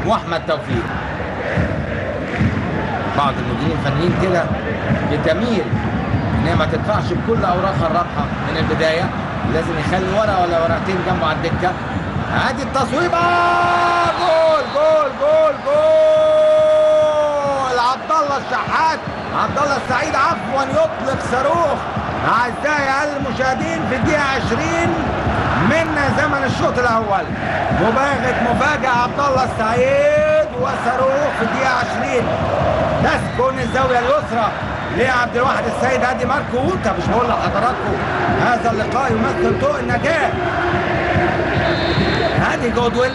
واحمد توفيق. بعض المديرين الفنيين كده بتميل ان ما تدفعش بكل اوراقها الرابحة من البداية، لازم يخلي ورقة ولا ورقتين جنبه على الدكة. ادي التصويبه، جول جول جول جول، عبد الله الشحات، عبد الله السعيد عفوا، يطلق صاروخ اعزائي المشاهدين في الدقيقة 20 من زمن الشوط الاول. مباغت مفاجاة عبد الله السعيد وصاروخ في الدقيقة 20 تسكن الزاوية اليسرى لعبد الواحد السيد. ادي ماركو ووتا، مش بقول لحضراتكم هذا اللقاء يمثل طوق النجاة. ادي جودويل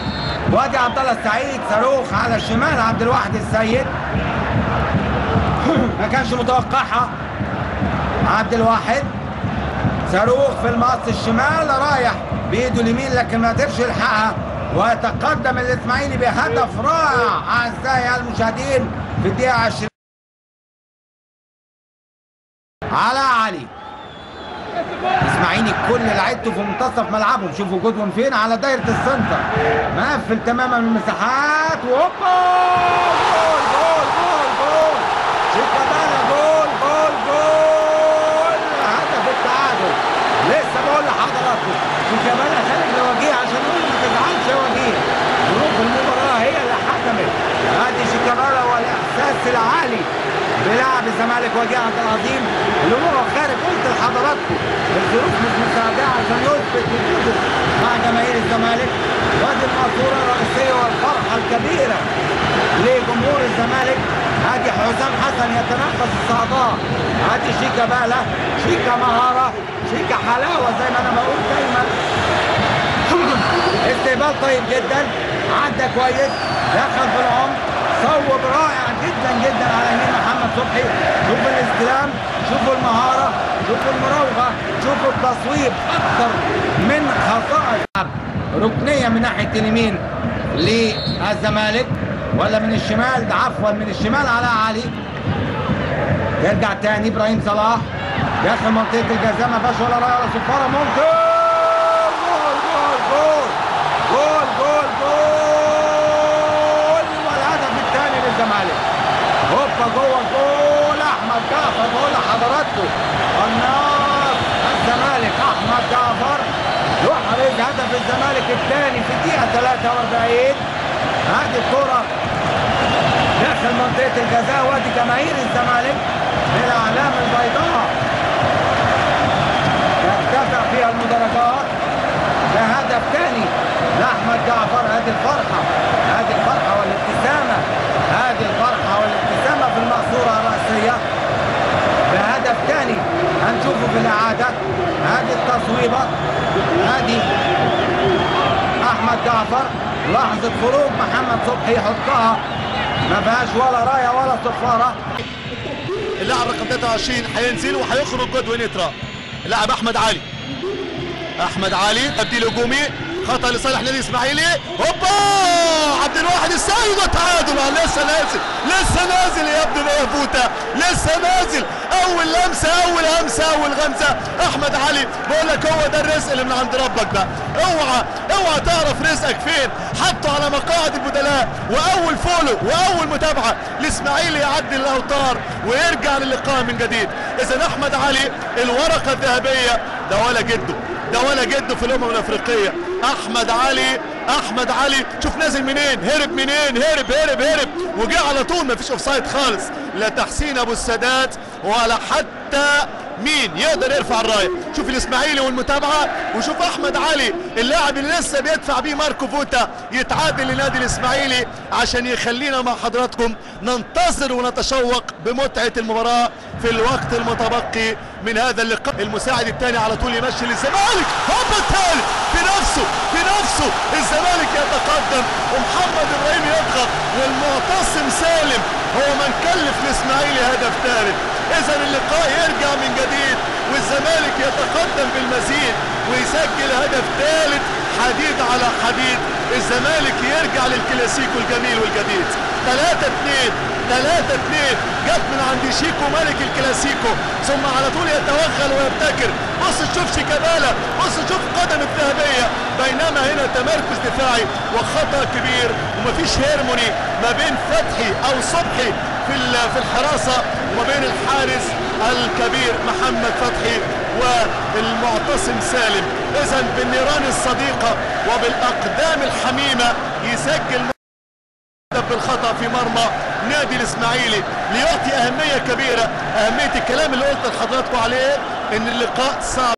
وادي عبد الله السعيد، صاروخ على الشمال عبد الواحد السيد، ما كانش متوقعها عبد الواحد. صاروخ في المقص الشمال رايح بايده اليمين لكن ما قدرش يلحقها، ويتقدم الاسماعيلي بهدف رائع اعزائي المشاهدين في الدقيقة 20. على علي الاسماعيلي كل لعيبته في منتصف ملعبهم، شوفوا جودوين فين على دايرة السنتر، مقفل تماما المساحات، وهوبا جول جول جول جول، شيكابالا جول جول جول، هدف التعادل. لسه بقول لحضراتكم شيكابالا خارج لوجيه عشان يقول ما تزعلش يا وجيه، ظروف المباراة هي اللي حكمت. ادي شيكابالا والاحساس العالي بلاعب الزمالك وجيه عبد العظيم اللي هو خارج. قلت لحضراتكم الظروف مش مساعداه عشان يثبت وجوده مع جماهير الزمالك. وادي الماسورة الرئيسية والفرحه الكبيرة لجمهور الزمالك. ادي حسام حسن يتنفس الصعداء، ادي شيكابالا، شيكا مهارة، شيكا حلاوة زي ما انا بقول دايما. استقبال طيب جدا، عدى كويس، دخل في العمق، صوب رائع جدا جدا على يمين محمد صبحي. شوفوا الاستلام، شوفوا المهارة، شوفوا المراوغه، شوفوا التصويب، اكثر من خصائص. ركنيه من ناحية اليمين للزمالك ولا من الشمال؟ عفوا من الشمال على علي. يرجع تاني ابراهيم صلاح داخل منطقة الجزاء، ما فيهاش ولا رايه ولا صفارة، ممكن جول جول جول جول جول جول، والهدف الثاني للزمالك. هوبا جوه جول، احمد جعفر. بقول لحضراتكم قناص الزمالك احمد جعفر يحرز هدف الزمالك الثاني في الدقيقة 43. هذه الكره داخل منطقة الجزاء، وادي جماهير الزمالك بالاعلام البيضاء ترتفع فيها المدرجات. ده هدف ثاني لاحمد جعفر. هذه الفرحة، هذه الفرحة والابتسامة، هذه الفرحة والابتسامة في المقصورة الراسية. ده هدف ثاني هنشوفه في الاعادة. هذه التصويبه، هذه احمد جعفر، لحظة خروج محمد صبحي يحطها، ما فيهاش ولا رايه ولا صفارة. اللاعب رقم 23 هينزل وهيخرج جودوين يترا. اللاعب احمد علي، احمد علي تبديل هجومي، خطا لصالح نادي الاسماعيلي. هوبا عبد الواحد السيد والتعادل. لسه نازل، لسه نازل يا ابن يا فوتا، لسه نازل. اول لمسه، اول همسة، اول غمزه احمد علي. بقول لك هو ده الرزق اللي من عند ربك بقى. اوعى اوعى تعرف رزقك فين، حطه على مقاعد البدلاء. واول follow واول متابعه الاسماعيلي يعدي الاوتار ويرجع للقاء من جديد. اذا احمد علي الورقة الذهبية، ده ولا جده، ده ولا جده في الامم الافريقية. احمد علي، احمد علي شوف نازل منين، هرب منين، هرب هرب هرب وجه على طول، مفيش offside خالص، لا تحسين ابو السادات ولا حتى مين يقدر يرفع الراية. شوف الاسماعيلي والمتابعة، وشوف احمد علي اللاعب اللي لسه بيدفع بيه ماركو فوتا يتعادل لنادي الاسماعيلي عشان يخلينا مع حضراتكم ننتظر ونتشوق بمتعه المباراة في الوقت المتبقي من هذا اللقاء. المساعد الثاني على طول يمشي للزمالك، هوبا الثالث في نفسه، في نفسه الزمالك يتقدم ومحمد ابراهيم يضغط، والمعتصم سالم هو من كلف الاسماعيلي هدف ثالث. اذا اللقاء يرجع من جديد والزمالك يتقدم بالمزيد ويسجل هدف ثالث، حديد على حديد. الزمالك يرجع للكلاسيكو الجميل والجديد. 3-2، 3-2 جت من عند شيكو ملك الكلاسيكو، ثم على طول يتوغل ويبتكر. بص شوف شيكابالا، بص شوف قدم الذهبية، بينما هنا تمركز دفاعي وخطأ كبير ومفيش هيرموني ما بين فتحي او صبحي في الحراسة وما بين الحارس الكبير محمد فتحي والمعتصم سالم. اذا بالنيران الصديقة وبالاقدام الحميمة يسجل بالخطأ في مرمى نادي الاسماعيلي، ليعطي اهمية كبيرة، اهمية الكلام اللي قلت لحضراتكم عليه ان اللقاء صعب.